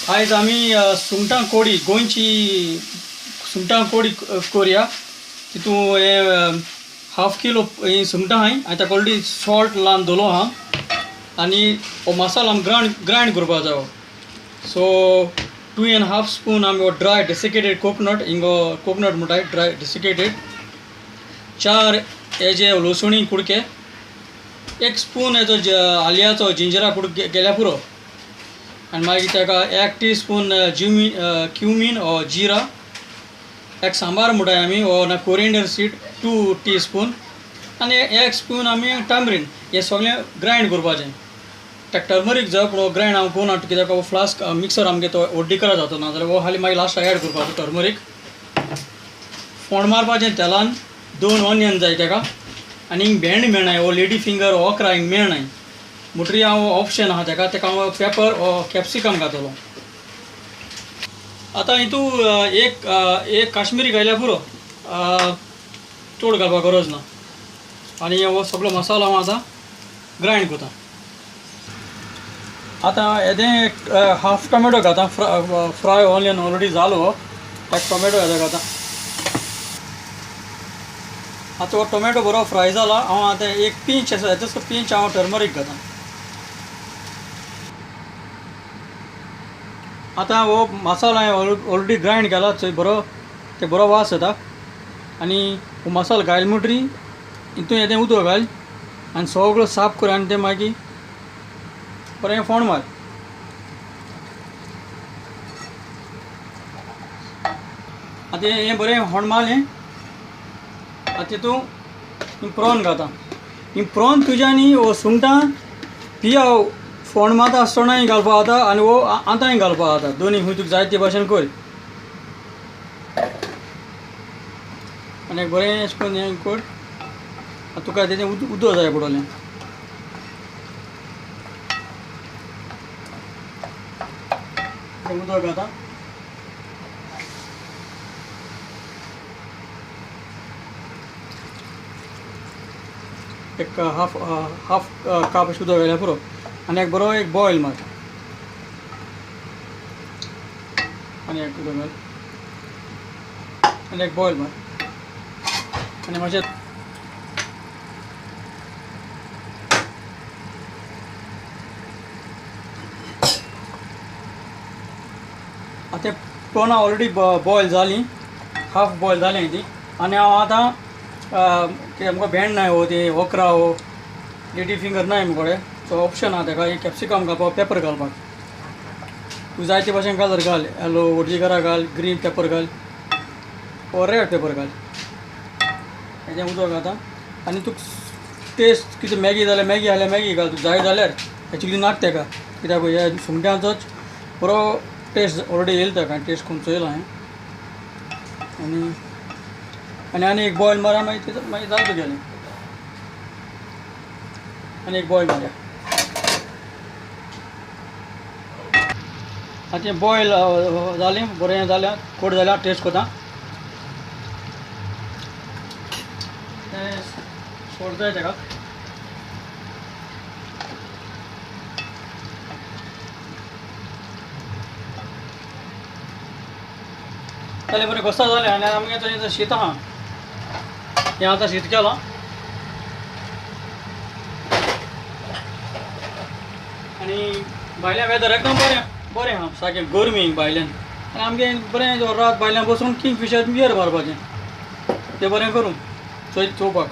आयज आमी सुंगटां कोडी गोंयची सुंगटां कोडी कोरया. तितू हे हाफ किलो ही सुंगटां आहाय आनी ताका ऑलरेडी सॉल्ट लावन दवरलो आहा आनी हो मसालो आमी ग्रायंड करपा जायो. सो 2.5 स्पून आमी हो ड्राय डेसिकेटेड कोकोनट, हिंगो कोकोनट म्हणटाय ड्राय डेसिकेटेड, 4 हेजे लसुणी कुडके, 1 स्पून हेजो आलियाचो जिंजरा कुडके गेल्या पुरो, आनी मागीर ताका 1 टी स्पून क्युमीन ओ जिरा, 1 सांबार म्हणटाय आमी ओ ना कोरिएंडर सीड 2 टी स्पून आनी 1 स्पून आमी टर्मरीन. हें सगळें ग्रायंड करपाचें. ताका टर्मरीक जाय पूण हो ग्रायंड हांव करूना कित्याक हो फ्लास्क मिक्सर आमगे तो ओड्डी करा जाता, ना जाल्यार हो हाली मागीर लास्टाक एड करपाचो टर्मरीक. फोण मारपाचें तेलान, 2 ऑनियन जाय ताका आनी हिंग भेंड मेळनाय, हो लेडी फिंगर ओकरा हिंग मेळनाय म्हणटरी हांव ऑप्शन आहा ताका, ताका हांव पेपर ओ कॅप्सिकम घातलो. आतां हितू एक काश्मिरी घायल्यार पुरो, चड घालपाक गरज ना. आनी हो सगळो मसालो हांव आतां ग्रायंड करता. आतां येदें हाफ टोमॅटो घाता, फ्राय ऑनियन ऑलरेडी जालो, एक टोमॅटो येदो घाता. आतां हो टोमॅटो बरो फ्राय जाला. हांव आतां एक पिंच आसा हेजो पिंच हांव टर्मरीक घाता. आतां हो मसालो हांवें ऑलरेडी ग्रायंड केला, चोय बरो ते बरो वास येता. आनी हो मसालो घायल म्हणटरी हितून येदें उदक घाल आनी सगळो साफ कर आनी तें मागीर बरें फोण मार. आतां हें बरें फोण मारलें. आतां तितून प्रॉन घाता. ही प्रॉन तुज्यानी हो सुंगटां पियाव फोण मारता आसतनाय घालपा जाता आनी हो आतांय घालपा जाता, दोनी खंय तुका जाय ते भाशेन कर. आनी एक बरें अशें करून हें कर. आतां तुका तेजें उदक जाय पडटलें. उदक घाता. एक हाफ कप अशें उदक घाल्यार पुरो आनी एक बरो एक बॉयल मार आनी एक उदक घाल आनी एक बॉयल मार आनी मातशें आतां प्रॉनां ऑलरेडी बॉयल जालीं, हाफ बॉयल जालीं ती. आनी हांव आतां कित्याक आमकां भेंड नाय हो ती ओकरा हो लेडी फिंगर नाय मुकोडे, सो ऑप्शन आहा ताका कॅप्सिकम घालपाक पेपर घालपाक. तूं जाय ते भाशेन कलर घाल, येलो ओडजिकरा घाल, ग्रीन पेपर घाल ओ रेड पेपर घाल. हेजें उदक घाता आनी तुका टेस्ट कितें मॅगी जाल्यार मॅगी घाल्यार मॅगी घाल, तुका जाय जाल्यार एक्चुली नाक ताका कित्याक हे सुंगट्यांचोच बरो टेस्ट ऑलरेडी येयला ताका, टेस्ट करून चोयला हांवें. आनी आनी आनी एक बॉयल मारा मागीर मागीर जालें तुगेलें. आनी एक बॉयल मारया. आतां बॉयल जालें, बरें जालें, कोड जाल्यार टेस्ट करता. तें सोड जाय ताका. जालें बरें घोस्ता जालें. आनी आमगे थंय शीत आहा, हें आतां शीत केलां. आनी भायल्यान वेदर एकदम बरें बरें आहा, सारकें गरमी भायल्यान. आनी आमगे बरें रात भायल्यान बसून किंगफिशर बियर मारपाचें, तें बरें करूं चोय चोवपाक.